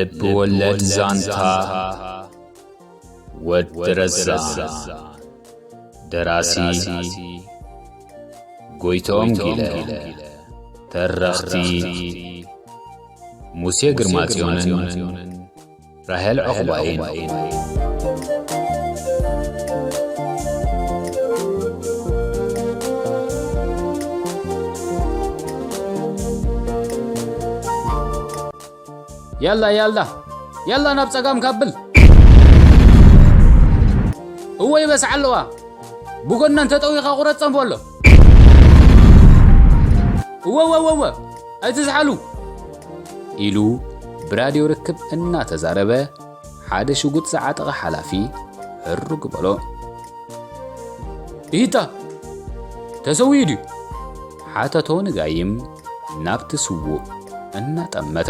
ልብ ወለድ ዛንታ ወዲ ረዛን። ደራሲ ጎይትኦም ጊለ። ተረኽቲ ሙሴ ግርማጽዮንን ራሄል ዑቕባይን። ያላ፣ ያላ፣ ያላ ናብ ጸጋም ካብል። እወ ይበስዓ ኣለዋ። ብጎድነን ተጠዊኻ ቁረጸን በሎ። እወ፣ እወ፣ እወ፣ እወ፣ ኣይትዝሓሉ። ኢሉ ብራድዮ ርክብ እናተዛረበ ሓደ ሽጉጥ ዝዓጠቐ ሓላፊ ህሩግ በሎ። ኢሂታ፣ ተሰዊኡ ድዩ? ሓተቶ ንጋይም ናብቲ ስዉእ እናጠመተ።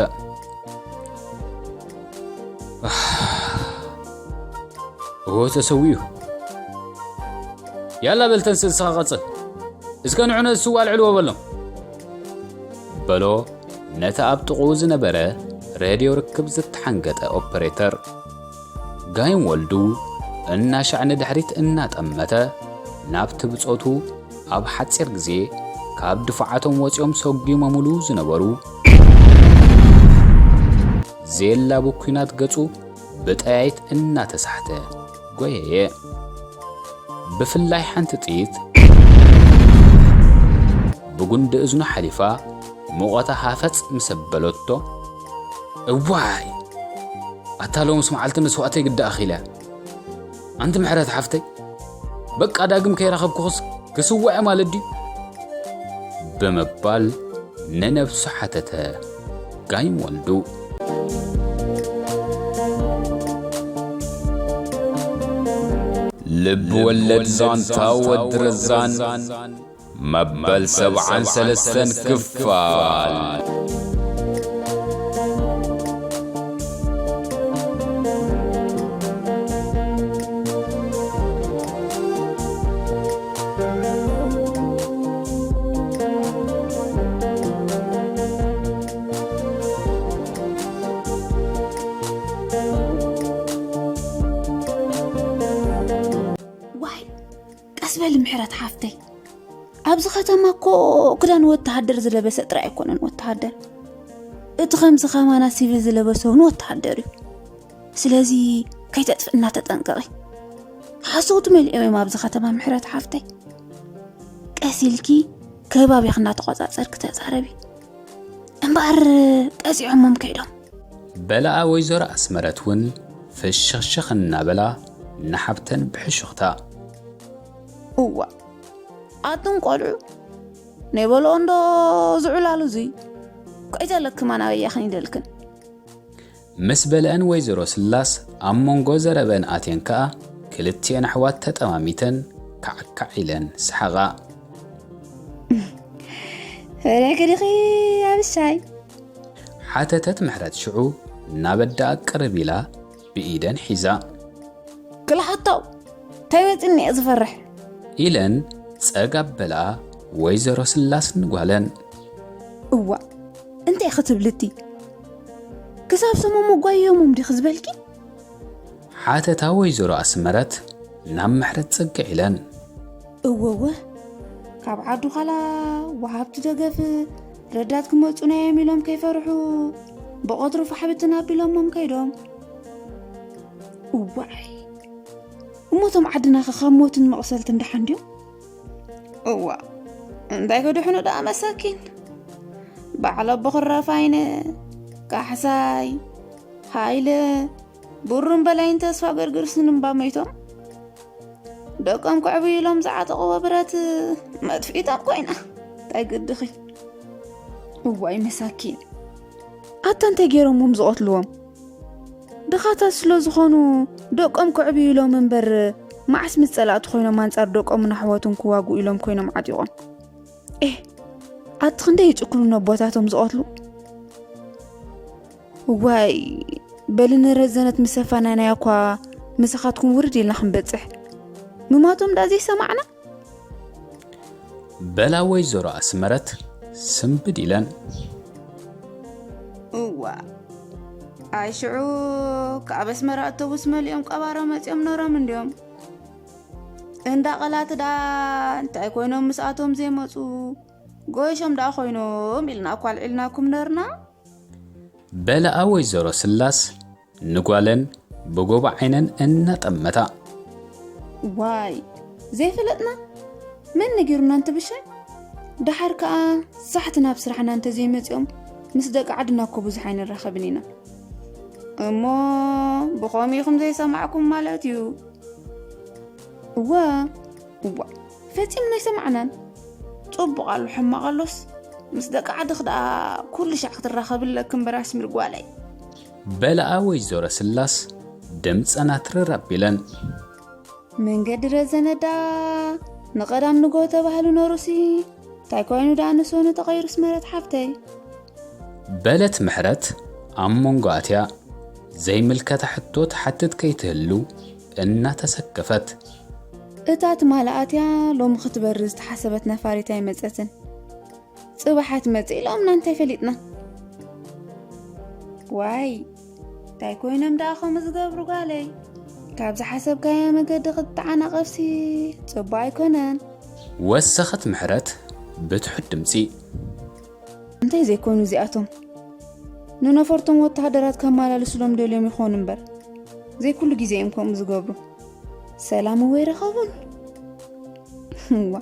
ኣህ፣ እወ ተሰዊኡ። ያላ በል ተንስእ ንስኻ ቀጽል። እስከ ንዑ ነዚ ስዋ ኣልዕልዎ በሎም። በሎ ነቲ ኣብ ጥቕኡ ዝነበረ ሬድዮ ርክብ ዝተሓንገጠ ኦፐሬተር። ጋይም ወልዱ እናሻዕ ንድሕሪት እናጠመተ ናብቲ ብጾቱ ኣብ ሓጺር ግዜ ካብ ድፉዓቶም ወጺኦም ሰጒሞምሉ ዝነበሩ ዜላ ብኲናት ገጹ ብጠያይት እናተሳሕተ ጎየየ። ብፍላይ ሓንቲ ጥይት ብጉንዲ እዝኑ ሓሊፋ ሙቐታ ሃፈጽ ምስ ኣበለቶ፣ እዋይ! ኣታ ሎምስ መዓልቲ መስዋእተይ ግዳ ኣኺለ። ኣንቲ ምሕረት ሓፍተይ፣ በቃ ዳግም ከይረኸብኩኽስ ክስዋዕ ማለት ድዩ? ብምባል ንነብሱ ሓተተ ጋይም ወልዱ። ልብ ወለድ ዛንታ ወዲ ረዛን መበል ሰብዓን ሰለስተን ክፋል። ዋይ፣ ቀስ በሊ ምሕረት ሓፍተይ። ኣብዚ ከተማ እኮ ክዳን ወተሃደር ዝለበሰ ጥራይ ኣይኮነን ወተሃደር። እቲ ከምዚ ከማና ሲቪል ዝለበሰ እውን ወተሃደር እዩ። ስለዚ ከይተጥፍእና ተጠንቀቒ። ሓሰውቲ መሊኦም እዮም ኣብዚ ከተማ ምሕረት ሓፍተይ። ቀስ ኢልኪ ከባቢኺ እናተቆጻጸርኪ ተዛረቢ። እምበኣር ቀጺዖሞም ከይዶም። በለኣ ወይዘሮ ኣስመረት እውን ፍሽኽሽኽ እናበላ ንሓብተን ብሕሹኽታ። እዋ፣ ኣቱም ቆልዑ፣ ናይ በልኦ እንዶ ዝዑላሉ እዙይ፣ ኮይ ዘለክማ ናበያ ኽኒደልክን። ምስ በልአን ወይዘሮ ስላስ ኣብ መንጎ ዘረበን ኣትየን ከኣ ክልቲኤን ኣሕዋት ተጠማሚተን ካዕካዕ ኢለን ሰሓቓ። ፈሪሕኪ ዲኺ ኣብሻይ? ሓተተት ምሕረት ሽዑ እናበደኣ ቅርብ ኢላ ብኢደን ሒዛ። ክልሓታው፣ እንታይ መጺኒ እየ ዝፈርሕ? ኢለን ጸጋብ በልኣ ወይዘሮ ስላስ ንጓለን። እዋ፣ እንታይ ክትብልቲ? ክሳብ ሰሞም መጓየሞም ዲኺ ዝበልኪ? ሓተታ ወይዘሮ ኣስመረት ናብ ምሕረት ጽግዕ ኢለን። እወወ፣ ካብ ዓዱ ኻላ ወሃብቲ ደገፍ ረዳት ክመጹና እዮም ኢሎም ከይፈርሑ ብቐትሩ ፋሕብትን ኣቢሎሞም ከይዶም። እዋይ፣ እሞ እቶም ዓድናኸ ካብ ሞትን መቕሰልትን ደሓን ድዮም? እዋ፣ እንታይ ክድሕኑ ደኣ መሳኪን። በዓል ኣቦ ክራፋይነ፣ ካሕሳይ፣ ሃይለ፣ ብሩን በላይን ተስፋ ገርግርስን እምባ መይቶም። ደቆም ክዕብዩ ኢሎም ዝዓጠቕዎ ብረት መጥፊእቶም ኮይና። እንታይ ግድኺ? እዋይ መሳኪን። ኣታ እንታይ ገይሮሞም ዝቐትልዎም? ድኻታት ስለ ዝኾኑ ደቆም ክዕብዩ ኢሎም እምበር፣ መዓስ ምስ ጸላእቲ ኮይኖም ኣንጻር ደቆምን ኣሕዋቱን ክዋግኡ ኢሎም ኮይኖም ዓጢቖም። ኤህ፣ ኣቲ ክንደይ ይጭክኑ ነቦታቶም ዝቐትሉ። እዋይ፣ በሊ ንረዘነት ምስ ኣፋናናያ እኳ ምሳኻትኩም ውርድ ኢልና ክንበጽሕ። ምማቶም ደኣ ዘይሰማዕና? በላ ወይዘሮ ኣስመረት ስንብድ ኢለን። እዋ፣ ኣይ ሽዑ ካብ ኣስመራ ኣውቶቡስ መሊኦም ቀባሮ መጺኦም ነሮም እንድዮም። እንዳ ቐላት ደኣ እንታይ ኮይኖም ምስኣቶም ዘይመጹ? ጎይሾም ደኣ ኮይኖም ኢልና እኳ ኣልዒልናኩም ነርና። በለኣ ወይዘሮ ስላስ ንጓለን ብጎቦ ዓይነን እናጠመታ። ዋይ ዘይፈለጥና መን ነጊሩና እንተ ብሻይ? ደሓር ከኣ ሳሕቲ ናብ ስራሕና እንተዘይመጺኦም ምስ ደቂ ዓድና እኮ ብዙሕ ኣይንራኸብን ኢና። እሞ ብኸምኡ ኢኹም ዘይሰማዕኩም ማለት እዩ። እወ እዋ ፈጺምና ኣይሰማዕናን። ጽቡቕ ኣሎ ሕማቕ ኣሎስ ምስ ደቂ ዓድኽ ደኣ ኩሉ ሻዕ ክትራኸብለክ እምበር ኣስሚር ጓለይ። በለኣ ወይዘሮ ስላስ ድምፀን ኣትርር ኣቢለን። መንገዲ ረዘነ ደኣ ንቐዳም ንጎ ተባህሉ ነሩሲ እንታይ ኮይኑ ደኣ ንሶኑ ተቐይሩስ መረት ሓፍተይ። በለት ምሕረት ኣብ መንጎ ኣትያ ዘይምልከታ ሕቶ ትሓትት ከይትህሉ እናተሰከፈት። እታ ትማሊ ኣትያ ሎሚ ክትበሪ ዝተሓሰበት ነፋሪት ኣይመጸትን። ጽባሕ ኣትመጽእ ኢሎምና እንታይ ፈሊጥና። ዋይ እንታይ ኮይኖም ደኣ ከምኡ ዝገብሩ ጓለይ። ካብ ዝሓሰብካዮ መገዲ ክትተዓናቐፍሲ ጽቡቕ ኣይኮነን። ወሰኸት ምሕረት ብትሑት ድምፂ። እንታይ ዘይኮኑ እዚኣቶም ንነፈርቶም ወተሃደራት ከመላልስሎም ደልዮም ይኾኑ እምበር ዘይኩሉ ግዜ እዮም ከምኡ ዝገብሩ። ሰላም እወ ይረኸቡን። እዋ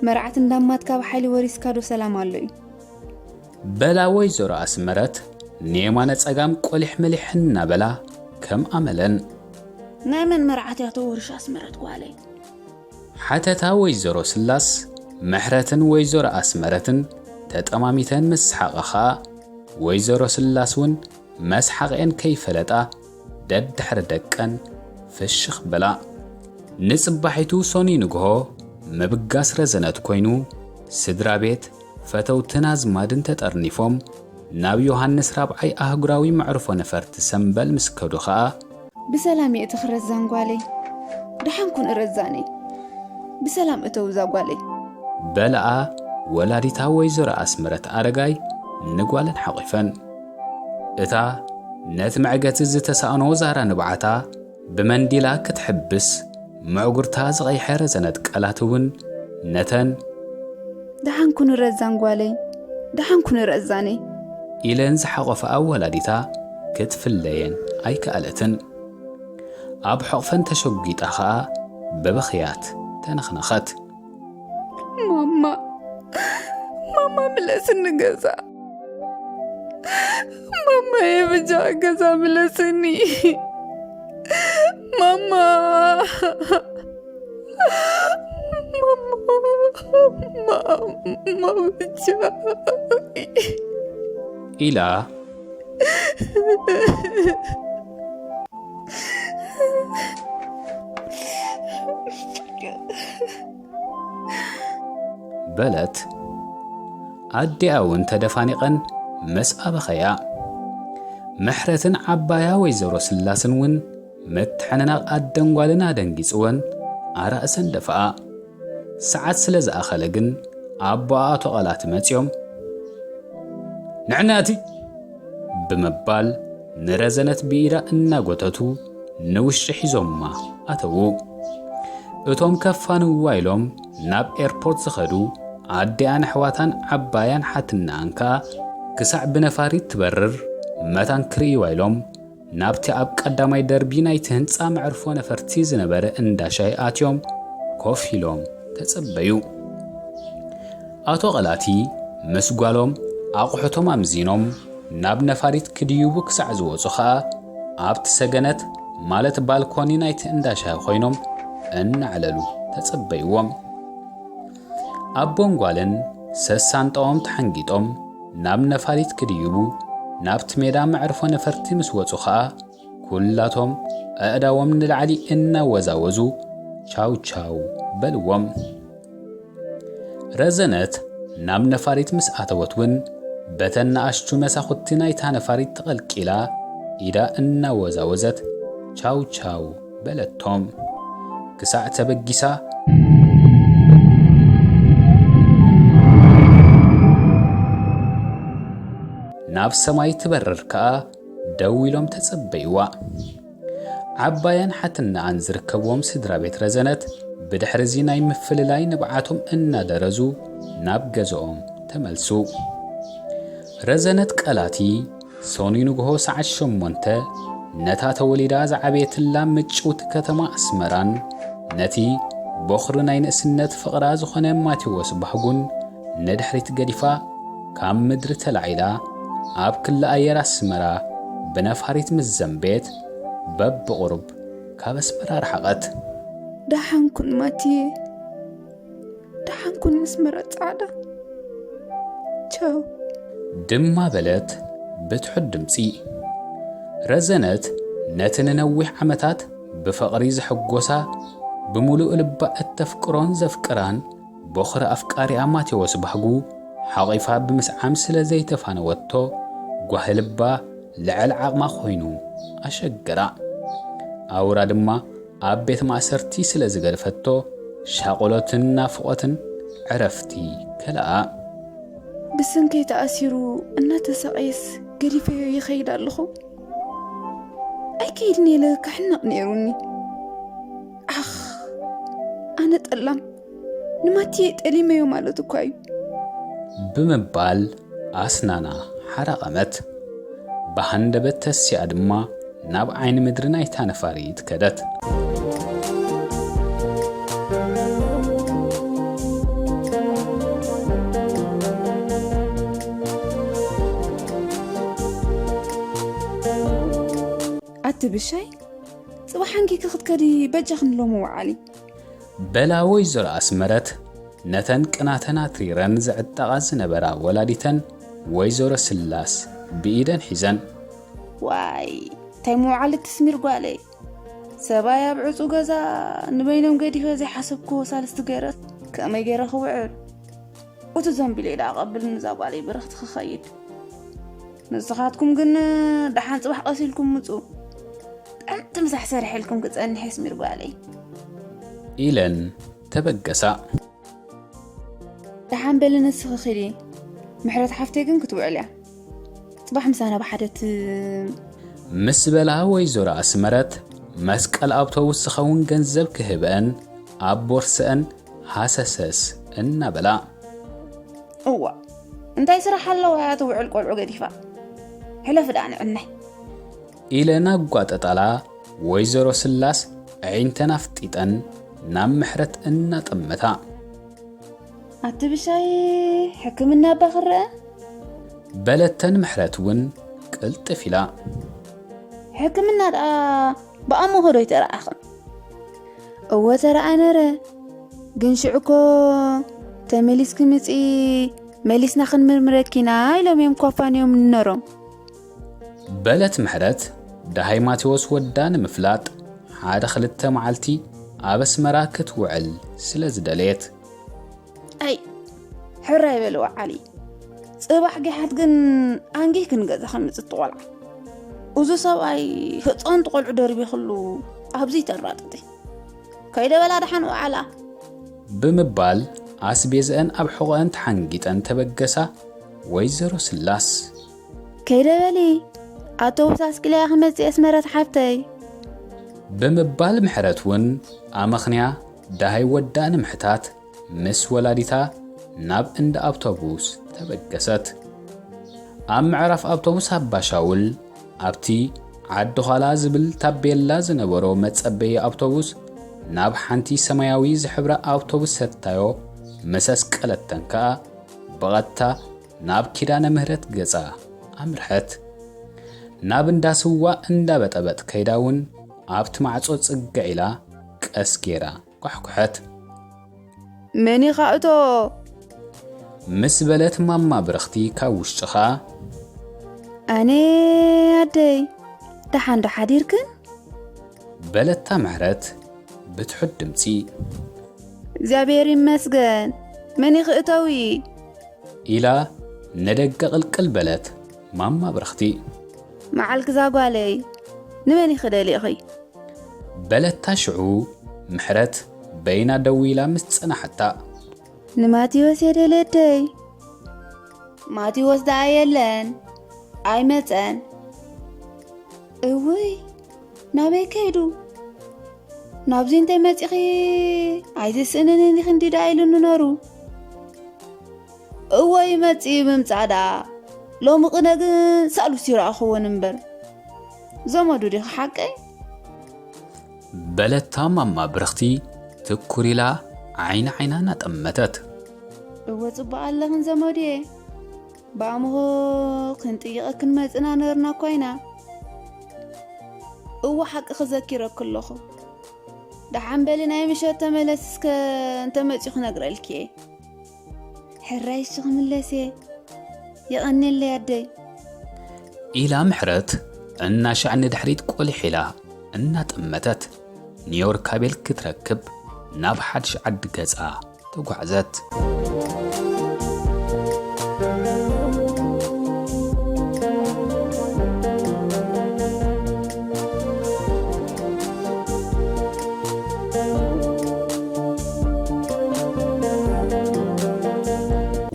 መርዓት እንዳማት ካብ ሓይሊ ወሪስካ ዶ ሰላም ኣሎ እዩ። በላ ወይዘሮ ኣስመረት ንየማነ ጸጋም ቆሊሕ መሊሕ እናበላ ከም ኣመለን። ናይ መን መርዓት እያ ተወርሽ ኣስመረት ጓለይ? ሓተታ ወይዘሮ ስላስ። ምሕረትን ወይዘሮ ኣስመረትን ተጠማሚተን ምስ ሰሓቓ ኸኣ ወይዘሮ ስላስ እውን መስሓቕኤን ከይፈለጣ ደድሕሪ ደቀን ፍሽኽ በላ። ንጽባሒቱ ሰኑይ ንግሆ ምብጋስ ረዘነት ኮይኑ ስድራ ቤት ፈተውትን ኣዝማድን ተጠርኒፎም ናብ ዮሃንስ ራብዓይ ኣህጉራዊ መዕርፎ ነፈርቲ ሰምበል ምስ ከዱ ኸኣ ብሰላም የእትኽ ረዛን ጓለይ። ደሓን ኩን ረዛነይ። ብሰላም እተው እዛ ጓለይ። በለኣ ወላዲታ ወይዘሮ ኣስመረት ኣረጋይ ንጓለን ሓቒፈን። እታ ነቲ መዕገቲ ዝተሳእኖ ዛራ ንብዓታ ብመንዲላ ክትሕብስ ምዕጉርታ ዝቐይሐ ረዘነት ቃላት እውን ነተን ደሓን ኩን ረዛን ጓለይ። ደሓን ኩን ረዛነይ። ኢለን ዝሓቖፈኣ ወላዲታ ክትፍለየን ኣይከኣለትን። ኣብ ሕቕፈን ተሸጒጣ ኸኣ ብብኽያት ተነኽነኸት። ማማ ማማ ምለስኒ ገዛ። ማማ የብጃ ገዛ ምለስኒ። ማማ ማማ ማማ ብቻ ኢላ በለት። ኣዲኣ እውን ተደፋኒቐን ምስ ኣበኸያ ምሕረትን ዓባያ ወይዘሮ ስላስን እውን ምትሕንናቕ ኣደንጓልን ኣደንጊጽወን ኣራእሰን ደፍኣ። ሰዓት ስለ ዝኣኸለ ግን ኣቦኣ ኣቶ ቐላቲ መጺኦም ንዕናቲ ብምባል ንረዘነት ብኢዳ እናጎተቱ ንውሽጢ ሒዞማ ኣተዉ። እቶም ከፋንውዋ ኢሎም ናብ ኤርፖርት ዝኸዱ ኣዲኣን ኣሕዋታን ዓባያን ሓትናኣን ከኣ ክሳዕ ብነፋሪት ትበርር መታን ክርእይዋ ኢሎም ናብቲ ኣብ ቀዳማይ ደርቢ ናይቲ ህንጻ መዕርፎ ነፈርቲ ዝነበረ እንዳ ሻሂ ኣትዮም ኮፍ ኢሎም ተጸበዩ። ኣቶ ቐላቲ ምስ ጓሎም ኣቑሑቶም ኣምዚኖም ናብ ነፋሪት ክድይቡ ክሳዕ ዝወጹ ኸኣ ኣብቲ ሰገነት ማለት ባልኮኒ ናይቲ እንዳ ሻሂ ኮይኖም እናዕለሉ ተጸበይዎም። ኣቦን ጓልን ሰሳንጣኦም ተሓንጊጦም ናብ ነፋሪት ክድይቡ ናብቲ ሜዳ መዕርፎ ነፈርቲ ምስ ወጹ ኸኣ ኩላቶም ኣእዳዎም ንላዕሊ እናወዛወዙ ቻው ቻው በልዎም። ረዘነት ናብ ነፋሪት ምስ ኣተወት እውን በተን ንኣሽቱ መሳኹቲ ናይታ ነፋሪት ተቐልቂላ ኢዳ እናወዛወዘት ቻው ቻው በለቶም ክሳዕ ተበጊሳ ናብ ሰማይ ትበርር ከኣ ደው ኢሎም ተጸበይዋ። ዓባያን ሓትነኣን ዝርከብዎም ስድራ ቤት ረዘነት ብድሕሪ እዚ ናይ ምፍልላይ ንብዓቶም እናደረዙ ናብ ገዝኦም ተመልሱ። ረዘነት ቀላቲ ሰኑይ ንግሆ ሰዓት ሸሞንተ ነታ ተወሊዳ ዝዓበየትላ ምጭውቲ ከተማ ኣስመራን ነቲ ቦኽሪ ናይ ንእስነት ፍቕራ ዝኾነ ማቴዎስ ባህጉን ንድሕሪት ገዲፋ ካብ ምድሪ ተላዒላ ኣብ ክሊ ኣየር ኣስመራ ብነፋሪት ምስ ዘንበየት በብቑሩብ ካብ ኣስመራ ረሓቐት። ደሓንኩን ማትየ፣ ደሓንኩን ኣስመራ ጻዕዳ። ቻው። ድማ በለት ብትሑት ድምጺ። ረዘነት ነቲ ንነዊሕ ዓመታት ብፍቕሪ ዘሐጎሳ ብምሉእ ልባ እተፍቅሮን ዘፍቅራን ቦኽሪ ኣፍቃሪኣ ማቴዎስ ባህጉ ሓቒፋ ብምስዓም ስለ ዘይተፋነወቶ ጓሂ ልባ ልዕሊ ዓቕማ ኮይኑ ኣሸገራ። ኣውራ ድማ ኣብ ቤት ማእሰርቲ ስለ ዝገደፈቶ ሻቕሎትን ናፍቖትን ዕረፍቲ ከለኣ። ብሰንከይ ተኣሲሩ እናተሳቐየስ ገዲፈዮ ይኸይድ ኣለኹ። ኣይከይድን ኢለ ክሕነቕ ነይሩኒ። ዓኽ፣ ኣነ ጠላም ንማትየ ጠሊመዮ ማለት እኳ እዩ። ብምባል ኣስናና ሓራቐመት። ብሃንደበት ተሲኣ ድማ ናብ ዓይኒ ምድሪ ናይታ ነፋሪት ከደት። ኣቲ ብሻይ፣ ጽባሕ ሓንጊኪ ክትከዲ በጃኽን ሎሚ ወዓሊ። በላ ወይዘሮ ኣስመረት ነተን ቅናተን ኣትሪረን ዝዕጠቓ ዝነበራ ወላዲተን ወይዘሮ ስላስ ብኢደን ሒዘን። ዋይ፣ እንታይ ምውዓል እትስሚር ጓለይ። ሰብኣይ ኣብ ዕጹ ገዛ ንበይኖም ገዲፈ ዘይሓሰብክዎ ሳልስቲ ገይረስ ከመይ ገይረ ክውዕል? እቲ ዘንቢለይ ደኣ ቀብልኒ እዛ ጓለይ ብርኽቲ ክኸይድ። ንስኻትኩም ግን ደሓን ጽባሕ ቀሲልኩም ምጹ። ጥዕምቲ ምሳሕ ሰሪሐልኩም ክጸንሕ የስሚር ጓለይ። ኢለን ተበገሳ። ደሓን በሊ ንስኺ ኺዲ። ምሕረት ሓፍተይ ግን ክትውዕል እያ። ጽባሕ ምሳና ብሓደ ት- ምስ በላ ወይዘሮ ኣስመረት መስቀል ኣውቶቡስ ዝኸውን ገንዘብ ክህበን ኣብ ቦርስአን ሃሰሰስ እናበላ። እዋ፣ እንታይ ስራሕ ኣለዋ እያ ትውዕል ቆልዑ ገዲፋ? ሕለፊ ደኣ ንዕናይ። ኢለን ኣጓጠጣላ ወይዘሮ ስላስ ኣዒንተን ኣፍጢጠን ናብ ምሕረት እናጠመታ። ኣቲ ብሻይ ሕክምና እባ ክረአ? በለተን ምሕረት እውን ቅልጥፍ ኢላ። ሕክምና ደኣ ብኣምሆ ዶ ኣይተረኣኽን? እወ ተረኣ ነረ፣ ግን ሽዑ እኮ ተመሊስኪ ምጺ መሊስና ክንምርምረኪና ኢሎም እዮም ኮፋንዮም ንነሮም። በለት ምሕረት ደሃይ ማቴዎስ ወዳ ንምፍላጥ ሓደ ክልተ መዓልቲ ኣብ ኣስመራ ክትውዕል ስለ ዝደለየት። ኣይ፣ ሕራይ በልዋ ዓሊ። ጽባሕ ጊሓት ግን ኣንጊህ ክንገዛ ከምጽእ ትቖልዓ። እዚ ሰብኣይ ህጻውንቲ ቆልዑ ደርቢኽሉ ኣብዚ ተራጥጢ። ከይደ በላ ደሓን ውዓላ። ብምባል ኣስቤዝአን ኣብ ሕቖአን ተሓንጊጠን ተበገሳ ወይዘሮ ስላስ። ከይደ በሊ፣ ኣውቶቡስ ኣስቂለያ ክመጽእ የስመረት ሓብተይ። ብምባል ምሕረት እውን ኣመኽንያ ደሃይ ወዳ ንምሕታት ምስ ወላዲታ ናብ እንዳ ኣውቶቡስ ተበገሰት። ኣብ ምዕራፍ ኣውቶቡስ ኣባሻውል ኣብቲ ዓዲ ዃላ ዝብል ታቤላ ዝነበሮ መጸበዪ ኣውቶቡስ ናብ ሓንቲ ሰማያዊ ዝሕብራ ኣውቶቡስ ሰታዮ ምስ ኣስቀለተን ከኣ ብቐጥታ ናብ ኪዳነ ምህረት ገጻ ኣምርሐት። ናብ እንዳ ስዋ እንዳ በጠበጥ ከይዳ እውን ኣብቲ ማዕጾ ጽግዕ ኢላ ቀስ ጌራ ኳሕኩሐት። መን ኢኻ እቶ? ምስ በለት ማማ ብርኽቲ ካብ ውሽጢ ኸኣ። ኣነ ኣደይ፣ ደሓን ዶ ሓዲርክን? በለታ ምሕረት ብትሑት ድምጺ። እግዚኣብሔር ይመስገን፣ መን ኢኺ እተዊ? ኢላ ንደገ ቅልቅል በለት ማማ ብርኽቲ። መዓልኪ እዛ ጓለይ፣ ንመን ኢኺ ደሊኺ? በለታ ሽዑ ምሕረት በይና ደው ኢላ ምስ ጸናሓታ። ንማቴዎስ እየ ደልየ ኣደይ። ማቴዎስ ደኣ የለን፣ ኣይመጸን። እውይ፣ ናበይ ከይዱ? ናብዚ እንተይ መጺኺ ኣይትስእንንን ኢኺ እንዲ ደኣ ኢሉኒ ነሩ። እወ ይመጽእ እዩ ምምጻእ ደኣ። ሎሚ ቅነ ግን ሳሉስ ይረኣኽዎን እምበር። ዘመዱ ዲኺ ሓቀይ? በለታ ማማ ብርኽቲ ትኩር ኢላ ዓይኒ ዓይና እናጠመተት። እወ ጽቡቕ ኣለኽን ዘመዱየ። ብኣምሆ ክንጥይቐክን መጽና ነርና እኳ ኢና። እወ ሓቂ ክዘኪረክ ኣለኹ። ደሓን በሊ ናይ ምሸት ተመለስ እስከ እንተመጺኡ ክነግረልኪ እየ። ሕራይ እሺ ክምለስ እየ። የቐንየለይ ኣደይ። ኢላ ምሕረት እናሻዕ ንድሕሪት ቆሊሕ ኢላ እናጠመተት ኒዮርካ ቤል ክትረክብ ናብ ሓድሽ ዓዲ ገጻ ተጓዕዘት።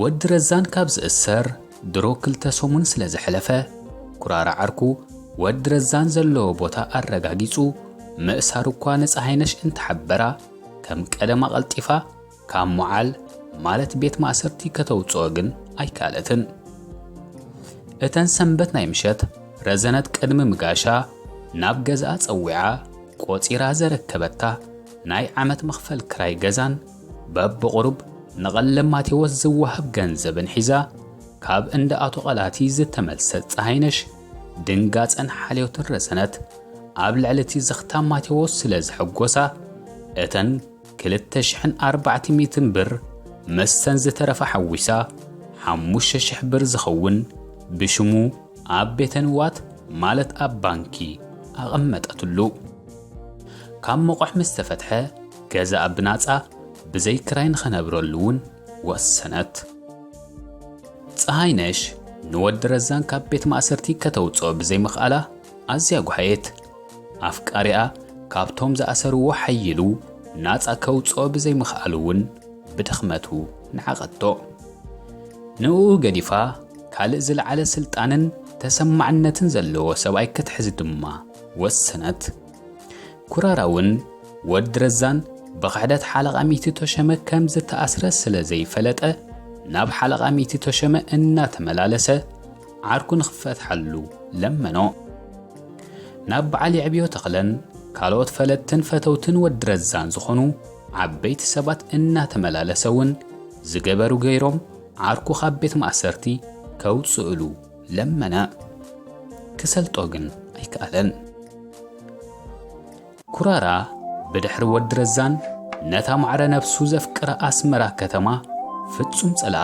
ወዲ ረዛን ካብ ዝእሰር ድሮ ክልተ ሰሙን ስለ ዘሕለፈ፣ ኩራራ ዓርኩ ወዲ ረዛን ዘለዎ ቦታ ኣረጋጊጹ ምእሳሩ እኳ ንፀሃይነሽ እንተሓበራ፣ ከም ቀደማ ቀልጢፋ ካብ ሞዓል ማለት ቤት ማእሰርቲ ከተውፅኦ ግን ኣይከኣለትን። እተን ሰንበት ናይ ምሸት ረዘነት ቅድሚ ምጋሻ ናብ ገዛኣ ጸዊዓ ቆጺራ ዘረከበታ ናይ ዓመት መኽፈል ክራይ ገዛን በብቑሩብ ንቐለብ ማቴዎስ ዝወሃብ ገንዘብን ሒዛ ካብ እንዳ ኣቶ ቐላቲ ዝተመልሰት ፀሃይነሽ ድንጋጸን ሓልዮትን ረዘነት ኣብ ልዕሊ እቲ ዘኽታም ማቴዎስ ስለ ዘሐጎሳ እተን ክልተ ሽሕን ኣርባዕተ ሚእትን ብር ምስተን ዝተረፋ ሓዊሳ ሓሙሽተ ሽሕ ብር ዝኸውን ብሽሙ ኣብ ቤተ ንዋት ማለት ኣብ ባንኪ ኣቐመጠትሉ። ካብ መቑሕ ምስ ተፈትሐ ገዛኣ ብናጻ ብዘይ ክራይ ንኸነብረሉ እውን ወሰነት። ፀሃይነሽ ንወዲ ረዛን ካብ ቤት ማእሰርቲ ከተውፅኦ ብዘይምኽኣላ ኣዝያ ጓሃየት። ኣፍቃሪኣ ካብቶም ዝኣሰርዎ ሓይሉ ናፃ ከውፅኦ ብዘይምኽኣሉ እውን ብድኽመቱ ንዓቐቶ። ንኡ ገዲፋ ካልእ ዝለዓለ ስልጣንን ተሰማዕነትን ዘለዎ ሰብኣይ ክትሕዝ ድማ ወሰነት። ኩራራ እውን ወዲ ረዛን ብኽሕደት ሓለቓ ሚቲ ተሸመ ከም ዝተኣስረ ስለ ዘይፈለጠ ናብ ሓለቓ ሚቲ ተሸመ እናተመላለሰ ዓርኩ ንኽፈትሓሉ ለመኖ። ናብ በዓል የዕብዮ ተኽለን ካልኦት ፈለጥትን ፈተውትን ወዲ ረዛን ዝኾኑ ዓበይቲ ሰባት እናተመላለሰ እውን ዝገበሩ ገይሮም ዓርኩ ካብ ቤት ማእሰርቲ ከውፅእሉ ለመነ። ክሰልጦ ግን ኣይከኣለን። ኩራራ ብድሕሪ ወዲ ረዛን ነታ ማዕረ ነብሱ ዘፍቅራ ኣስመራ ከተማ ፍጹም ጸልኣ።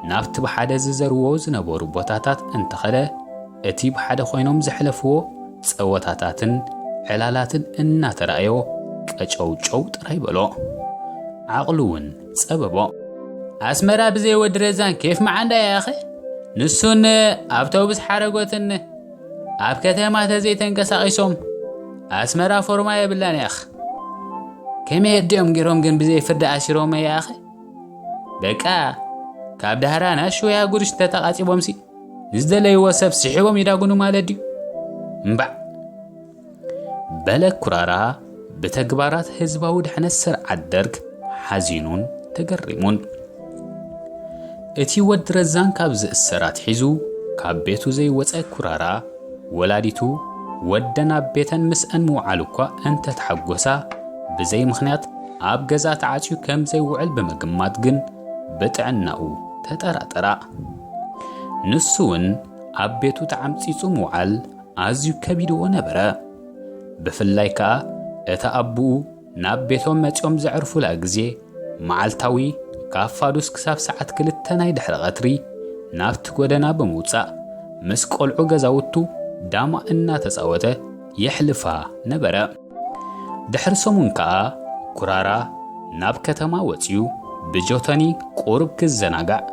ናብቲ ብሓደ ዝዘርዎ ዝነበሩ ቦታታት እንተኸደ እቲ ብሓደ ኮይኖም ዘሕለፍዎ ጸወታታትን ዕላላትን እናተራእዮ ቀጨውጨው ጥራይ በሎ። ዓቕሉ እውን ጸበቦ። ኣስመራ ብዘይ ወዲ ረዛን ኬፍ መዓንዳ ያኸ? ንሱን ኣውቶቡስ ሓረጎትን ኣብ ከተማ ተዘይተንቀሳቒሶም ኣስመራ ፎርማ የብላን ያኽ። ከመይ ኣዲኦም ገይሮም ግን ብዘይ ፍርዲ ኣሲሮም ያኸ? በቃ ካብ ዳህራና ሽወያ ጉርሽ ተተቓጺቦምሲ ንዝደለይዎ ሰብ ስሒቦም ይዳጉኑ ማለት ድዩ? እምባዕ። በለ ኩራራ ብተግባራት ህዝባዊ ድሕነት ስርዓት ደርግ ሓዚኑን ተገሪሙን። እቲ ወዲ ረዛን ካብ ዝእሰር ኣትሒዙ ካብ ቤቱ ዘይወጸ ኩራራ ወላዲቱ ወደን ኣብ ቤተን ምስአን ምውዓሉ እኳ እንተተሓጎሳ ብዘይ ምኽንያት ኣብ ገዛ ተዓጽዩ ከም ዘይውዕል ብምግማት ግን ብጥዕናኡ ተጠራጠራ። ንሱ እውን ኣብ ቤቱ ተዓምጺጹ ምውዓል ኣዝዩ ከቢድዎ ነበረ። ብፍላይ ከኣ እታ ኣቦኡ ናብ ቤቶም መጺኦም ዘዕርፉላ ግዜ መዓልታዊ ካብ ፋዱስ ክሳብ ሰዓት ክልተ ናይ ድሕሪ ቐትሪ ናብቲ ጎደና ብምውጻእ ምስ ቆልዑ ገዛውቱ ዳማ እናተጻወተ የሕልፋ ነበረ። ድሕሪ ሰሙን ከኣ ኩራራ ናብ ከተማ ወጺኡ ብጆተኒ ቁሩብ ክዘናጋዕ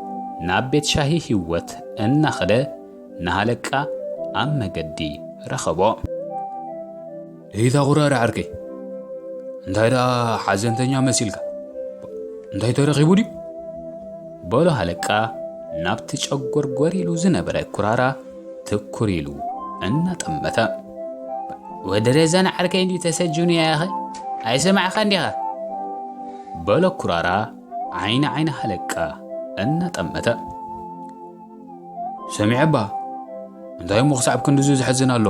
ናብ ቤት ሻሂ ህይወት እናኸደ ንሃለቃ ኣብ መገዲ ረኸቦ። እታ ኩራራ ዓርከይ እንታይ ደኣ ሓዘንተኛ መሲልካ? እንታይ ተረኺቡ ድዩ? በሎ ሃለቃ ናብቲ ጨጎርጎር ኢሉ ዝነበረ ኩራራ ትኩር ኢሉ እናጠመተ። "ወዲ ረዛን ዓርከይ እንድዩ ተሰጅኑ ያኸ? ኣይሰማዕኻን ዲኻ?" በሎ ኩራራ ዓይኒ ዓይኒ ሃለቃ እናጠመተ። "ሰሚዐ እባ፣ እንታይ እሞ ክሳብ ክንድዚ ዘሕዝን ኣሎ?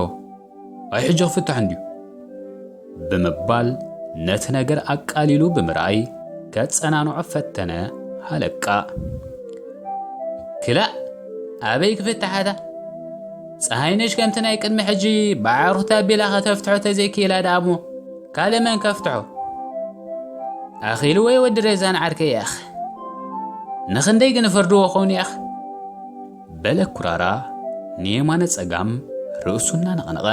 ኣይ ሕጂ ክፍታሕ እንድዩ?" ብምባል ነቲ ነገር ኣቃሊሉ ብምርኣይ ከጸናንዖ ፈተነ ሃለቃ። "ክላእ፣ ኣበይ ክፍታሓታ? ጸሃይነሽ ከምቲ ናይ ቅድሚ ሕጂ ብዓርኩታ ኣቢላ ከተፍትሖ ተዘይክኢላ ደኣ እሞ ካልእ መን ከፍትሖ? ኣኺሉ ወይ ወዲ ረዛን ዓርከይ ያኽ? ንኽንደይ ግን ፈርድዎ ኾኑ ያኽ?" በለ ኩራራ ንየማነ ጸጋም ርእሱ እናነቕነቐ።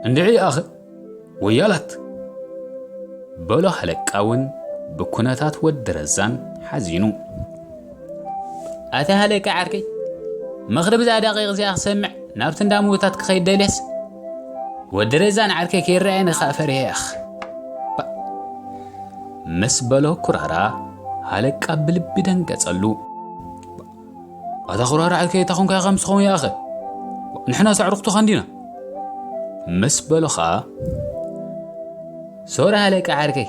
"እንድዒ ኣኸ ወያላት!" በሎ ሃለቃ እውን ብኩነታት ወዲ ረዛን ሓዚኑ። "ኣታ ሃለቃ ዓርከይ፣ ምኽሪ ብዛ ደቂቕ እዚኣ ክሰምዕ ናብቲ እንዳ ምዉታት ክኸይድ ደልየስ፣ ወዲ ረዛን ዓርከይ ከይረኣየኒ ኸኣ ፈሪሀ ያኽ። ባእ!" ምስ በሎ ኩራራ ሃለቃ ብልቢ ደንገጸሉ። "ኣታ ኩራራ ዓርከይ፣ እታ ኾንካ ኢኻ ምስ ኸውን ይኣኸ? ንሕና ሳዕሩኽቱ ኻንዲና?" ምስ በሎ ኸኣ፣ "ሶሪ ሃለቃ ዓርከይ፣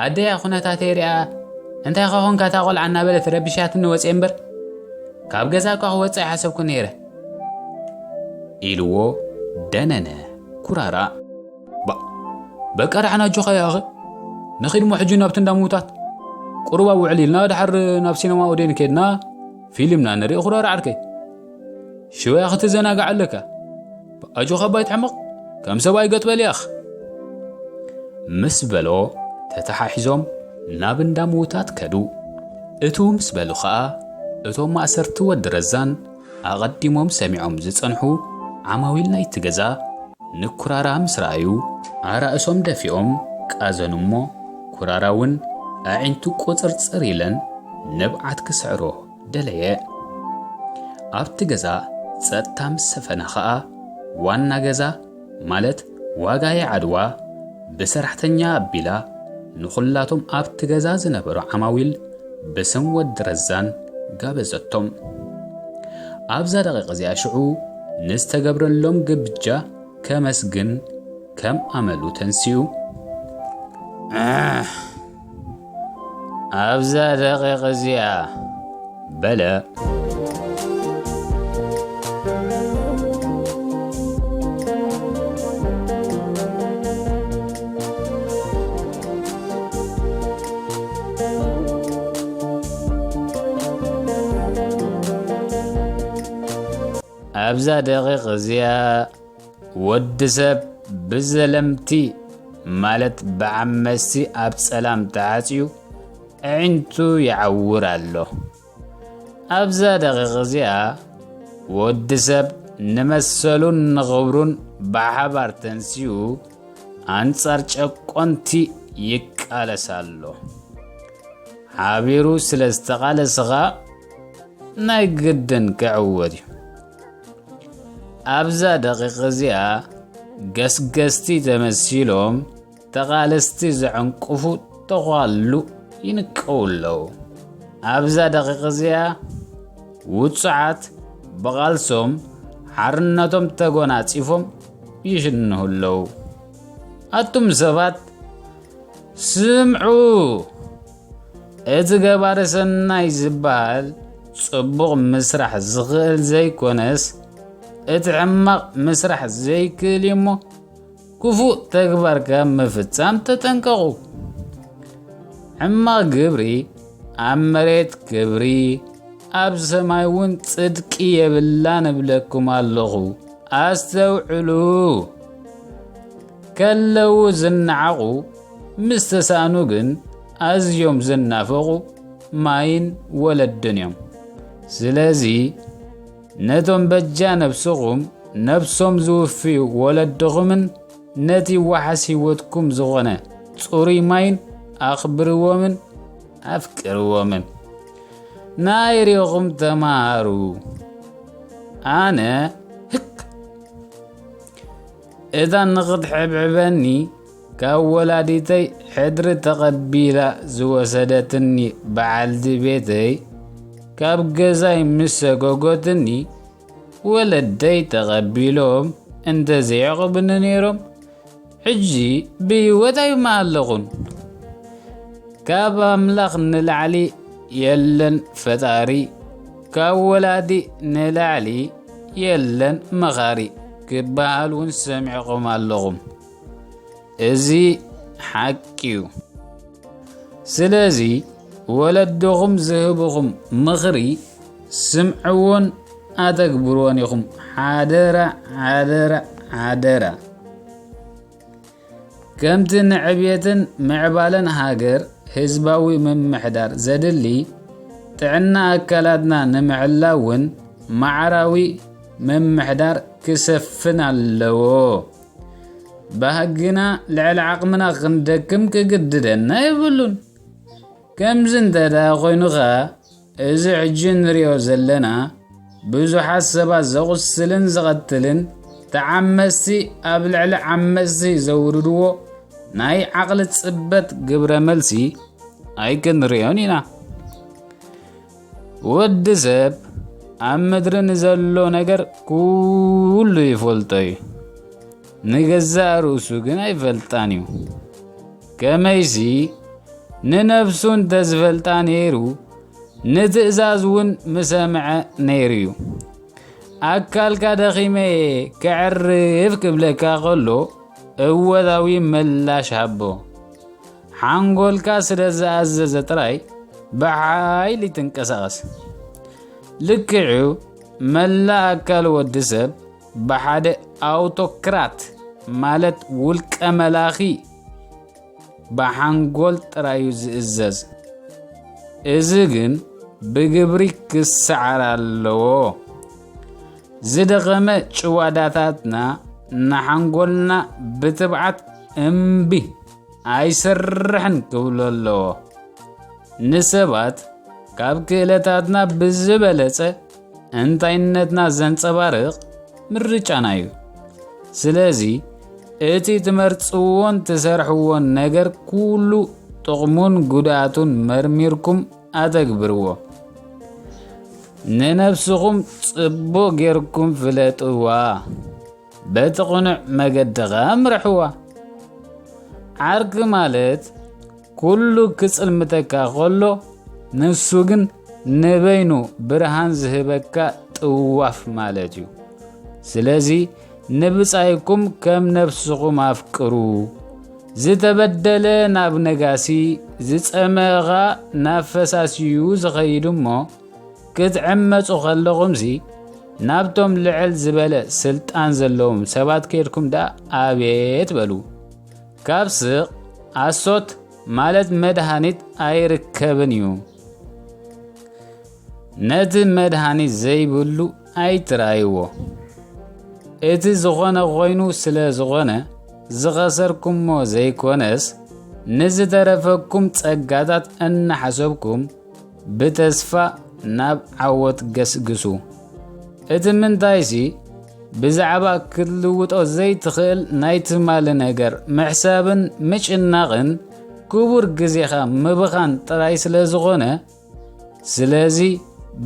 ኣደያ ኩነታተይ ሪኣ፣ እንታይ ኸኾንካ እታ ቖልዓ እናበለት ረቢሻትኒ ወፅየ እምበር፣ ካብ ገዛ እኳ ክወፅእ ኣይሓሰብኩ ነይረ።" ኢልዎ ደነነ ኩራራ። "ባ፣ በቃ ደሓን ኣጆኻ ይኣኸ። ንኺድ እሞ ሕጂ ናብቲ እንዳ ምዉታት። ቁሩብ ኣብ ውዕል ኢልና ደሓር ናብ ሲነማ ኦዴን ከድና ፊልምና ንርኢ ኩራራ ዓርከይ። ሽወያ ክትዘናጋዕ ኣለካ። ኣጆኻ እባ ኣይትሕመቕ፣ ከም ሰብ ኣይገጥበል ያኽ።" ምስ በሎ ተተሓሒዞም ናብ እንዳ ምዉታት ከዱ። እቱ ምስ በሉ ኸኣ እቶም ማእሰርቲ ወዲ ረዛን ኣቐዲሞም ሰሚዖም ዝጸንሑ ዓማዊል ናይቲ ገዛ ንኩራራ ምስ ረኣዩ ኣራእሶም ደፊኦም ቃዘኑ እሞ ኩራራ እውን ኣዒንቱ ቁጽርጽር ኢለን ንብዓት ክስዕሮ ደለየ። ኣብቲ ገዛ ጸጥታ ምስ ሰፈነ ኸኣ ዋና ገዛ ማለት ዋጋየ ዓድዋ ብሰራሕተኛ ኣቢላ ንኹላቶም ኣብቲ ገዛ ዝነበሩ ዓማዊል ብስም ወዲ ረዛን ጋበዘቶም። ኣብዛ ደቂቕ እዚኣ ሽዑ ንዝተገብረሎም ግብጃ ከመስግን ከም ኣመሉ ተንሲኡ፣ "ኣህ፣ ኣብዛ ደቂቕ እዚኣ" በለ። ኣብዛ ደቂቕ እዚኣ ወዲ ሰብ ብዘለምቲ ማለት ብዓመጽቲ ኣብ ጸላም ተዓጽዩ ኣዒንቱ ይዓውር ኣሎ። ኣብዛ ደቂቕ እዚኣ ወዲ ሰብ ንመሰሉን ንኽብሩን ብሓባር ተንሲኡ ኣንጻር ጨቆንቲ ይቃለስ ኣሎ። ሓቢሩ ስለ ዝተቓለሰ ኸኣ ናይ ግድን ክዕወት እዩ። ኣብዛ ደቂቕ እዚኣ ገስገስቲ ተመሲሎም ተቓለስቲ ዘዕንቅፉ ተዃሉ ይንቀዉ ኣለዉ። ኣብዛ ደቂቕ እዚኣ ውጹዓት ብቓልሶም ሓርነቶም ተጎናጺፎም ይሽንሁ ኣለዉ። ኣቱም ሰባት ስምዑ! እቲ ገባሪ ሰናይ ዝበሃል ጽቡቕ ምስራሕ ዝኽእል ዘይኮነስ፣ እቲ ሕማቕ ምስራሕ ዘይክእል እዩ እሞ፣ ክፉእ ተግባር ካብ ምፍጻም ተጠንቀቑ። ሕማቕ ግብሪ ኣብ መሬት ክብሪ፣ ኣብ ሰማይ እውን ጽድቂ የብላን እብለኩም ኣለኹ። ኣስተውዕሉ። ከለዉ ዝነዓቑ፣ ምስ ተሳእኑ ግን ኣዝዮም ዝናፈቑ ማይን ወለድን እዮም። ስለዚ ነቶም በጃ ነብስኹም ነብሶም ዝውፍዩ ወለድኹምን ነቲ ዋሕስ ህይወትኩም ዝኾነ ጽሩይ ማይን ኣኽብርዎምን ኣፍቅርዎምን። ናይ ርኢኹም ተማሃሩ። ኣነ ህክ እታ ንኽትሕብሕበኒ ካብ ወላዲተይ ሕድሪ ተቐቢላ ዝወሰደትኒ በዓልቲ ቤተይ ካብ ገዛይ ምስ ሰጎጎትኒ፣ ወለደይ ተቐቢሎም እንተዘይዕቑብኒ ነይሮም፣ ሕጂ ብህይወት ኣይምሃለኹን። ካብ ኣምላኽ ንላዕሊ የለን ፈጣሪ፣ ካብ ወላዲ ንላዕሊ የለን መኻሪ ክበሃል እውን ሰሚዕኹም ኣለኹም። እዚ ሓቂ እዩ። ስለዚ ወለድኹም ዝህብኹም ምኽሪ ስምዕዎን ኣተግብርዎን ኢኹም። ሓደራ፣ ሓደራ፣ ሓደራ። ከምቲ ንዕብየትን ምዕባለን ሃገር ህዝባዊ ምምሕዳር ዘድሊ፣ ጥዕና ኣካላትና ንምዕላው እውን ማዕራዊ ምምሕዳር ክሰፍን ኣለዎ። ባህግና ልዕሊ ዓቕምና ክንደክም ክግድደና የብሉን። ከምዚ እንተ ደኣ ኮይኑ ኸኣ፣ እዚ ሕጂ እንርእዮ ዘለና ብዙሓት ሰባት ዘቑስልን ዝቐትልን፣ ተዓመጽቲ ኣብ ልዕሊ ዓመጽቲ ዘውርድዎ ናይ ዓቕሊ ጽበት ግብረ መልሲ ኣይክንርእዮን ኢና። ወዲ ሰብ ኣብ ምድሪ ንዘሎ ነገር ኩሉ ይፈልጦ እዩ፣ ንገዛእ ርእሱ ግን ኣይፈልጣን እዩ። ከመይሲ ንነፍሱ እንተዝፈልጣ ነይሩ፣ ንትእዛዝ እውን ምሰምዐ ነይሩ እዩ። ኣካልካ ደኺመ እየ፣ ከዕርፍ ክብለካ ከሎ፣ እወታዊ ምላሽ ሃቦ። ሓንጎልካ ስለ ዝኣዘዘ ጥራይ ብሓይሊ ትንቀሳቐስ። ልክዑ፣ መላእ ኣካል ወዲ ሰብ ብሓደ ኣውቶክራት፣ ማለት ውልቀ መላኺ፣ ብሓንጎል ጥራዩ ዝእዘዝ። እዚ ግን ብግብሪ ክሰዓር ኣለዎ። ዝደኸመ ጭዋዳታትና ንሓንጎልና ብትብዓት እምቢ ኣይሰርሕን ክብሎ ኣለዎ። ንሰባት ካብ ክእለታትና ብዝበለጸ እንታይነትና ዘንጸባርቕ ምርጫና እዩ። ስለዚ እቲ ትመርጽዎን ትሰርሕዎን ነገር ኩሉ ጥቕሙን ጉድኣቱን መርሚርኩም ኣተግብርዎ። ንነብስኹም ጽቡቕ ጌርኩም ፍለጥዋ። በቲ ቅኑዕ መገዲ ኸኣ ምርሕዋ። ዓርኪ ማለት ኩሉ ክጽልምተካ ከሎ፣ ንሱ ግን ንበይኑ ብርሃን ዝህበካ ጥዋፍ ማለት እዩ። ስለዚ ንብጻይኩም ከም ነፍስኹም ኣፍቅሩ። ዝተበደለ ናብ ነጋሲ፣ ዝጸመኣ ኸኣ ናብ ፈሳሲዩ ዝኸይድ እሞ፣ ክትዕመጹ ከለኹምሲ፣ ናብቶም ልዕል ዝበለ ስልጣን ዘለዎም ሰባት ኬድኩም ደኣ ኣቤት በሉ። ካብ ስቕ ኣሶት ማለት መድሃኒት ኣይርከብን እዩ። ነቲ መድሃኒት ዘይብሉ ኣይትርኣይዎ። እቲ ዝኾነ ኮይኑ ስለ ዝኾነ፣ ዝኸሰርኩሞ ዘይኮነስ፣ ንዝተረፈኩም ጸጋታት እናሓሰብኩም፣ ብተስፋ ናብ ዓወት ገስግሱ። እቲ ምንታይሲ፣ ብዛዕባ ክትልውጦ ዘይትኽእል ናይ ትማሊ ነገር ምሕሳብን ምጭናቕን፣ ክቡር ግዜኻ ምብኻን ጥራይ ስለ ዝኾነ፣ ስለዚ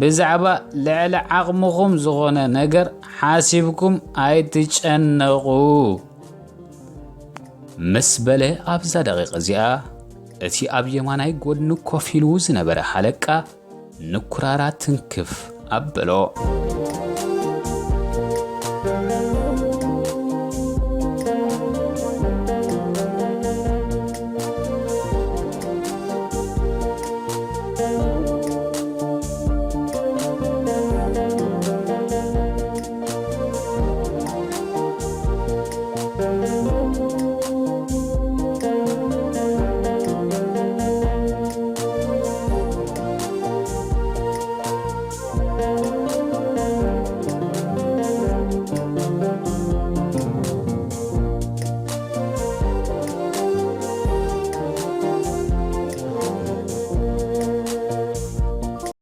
ብዛዕባ ልዕሊ ዓቕምኹም ዝኾነ ነገር ሓሲብኩም ኣይትጨነቑ። ምስ በለ ኣብዛ ደቂቕ እዚኣ፣ እቲ ኣብ የማናይ ጎድኑ ኮፍ ኢሉ ዝነበረ ሃለቃ ንኩራራ ትንክፍ ኣበሎ።